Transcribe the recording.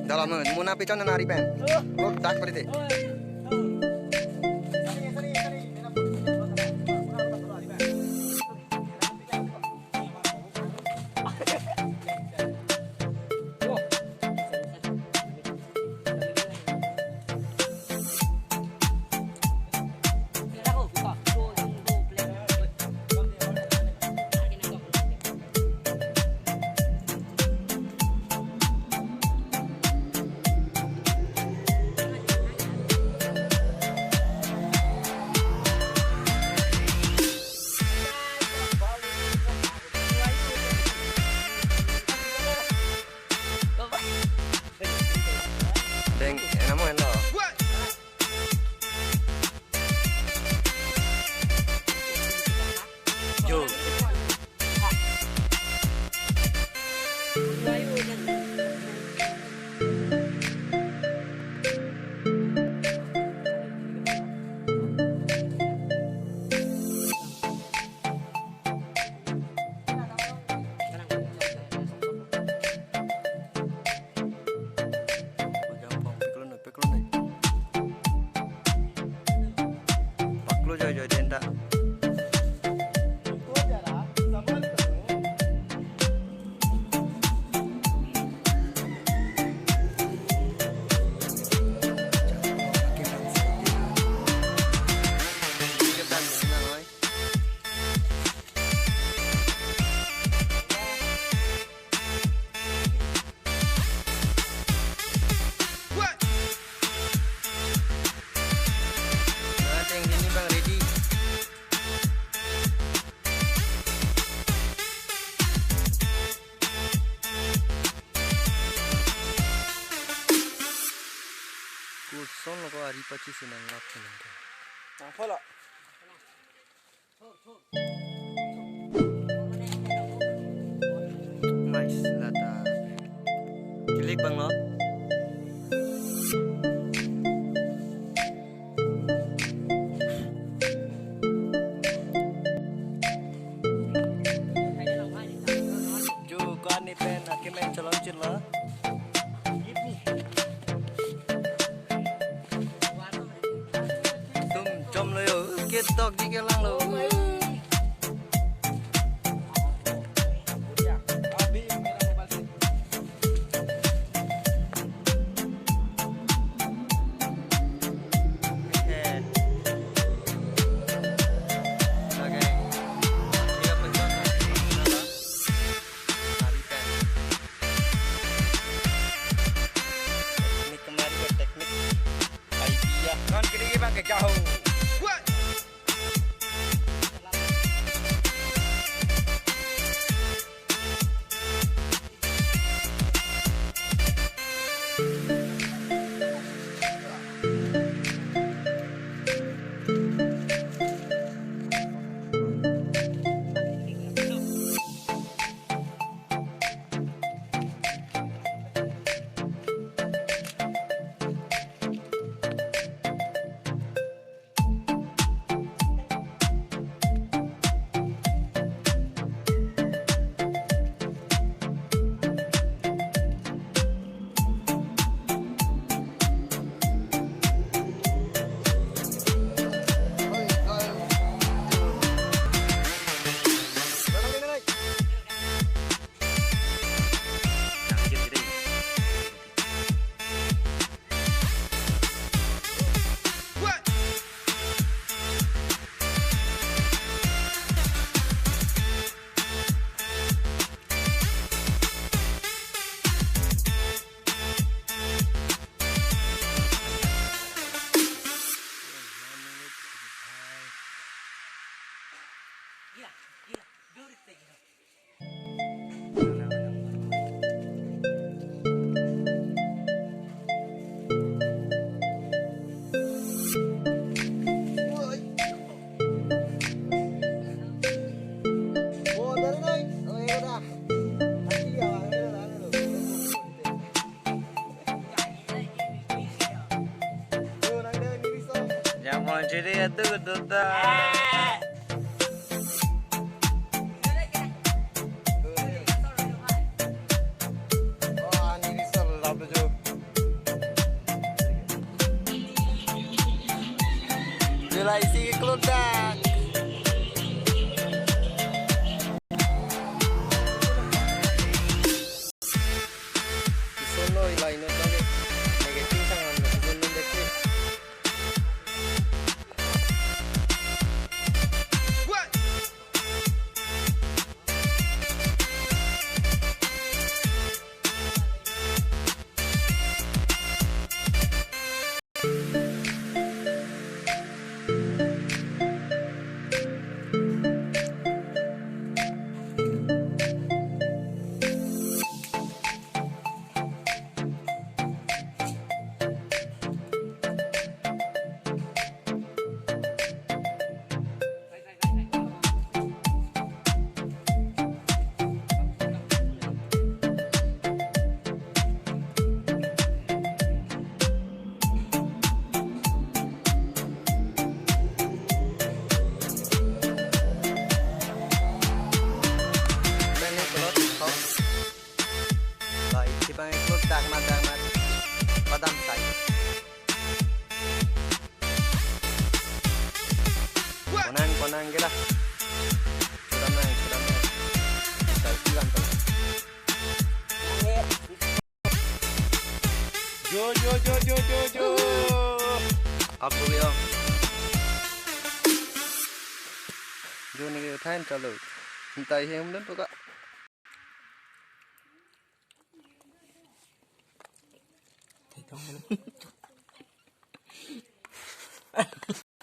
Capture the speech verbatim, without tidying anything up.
Dalam mun, muna pechon nari pen. Oh, tak berarti. Deng, enamo eno. Jo. Paklo joijoi denda. Nah, Ceng, ini bang ready. Kurson lo ko ari pachi sinang lap sinang ke. Nang polo. Nice lata. Kilik bang lo. Ju ko-an ni pen akemeng cholong chit lo. Tum chom lo yo, ke dok di ke lang lo. Teknik kemari ya, teknik. Idea. Non kiri bang ke jauh. Wah. Yang mau jadi itu keduta. July isi ke klot dak. Isono ilai no tangke. Negative sang an isono dek. Mane klot thok. Lai, si bang klot dak ma dak ma. Padam tai. Konang, konang kita. Kurang nang, kurang nang. Kita silang tuh. Jo, jo, jo, jo, jo, jo. Apa ya? Jo ni kita time kalau. Entah yang mana tu kak.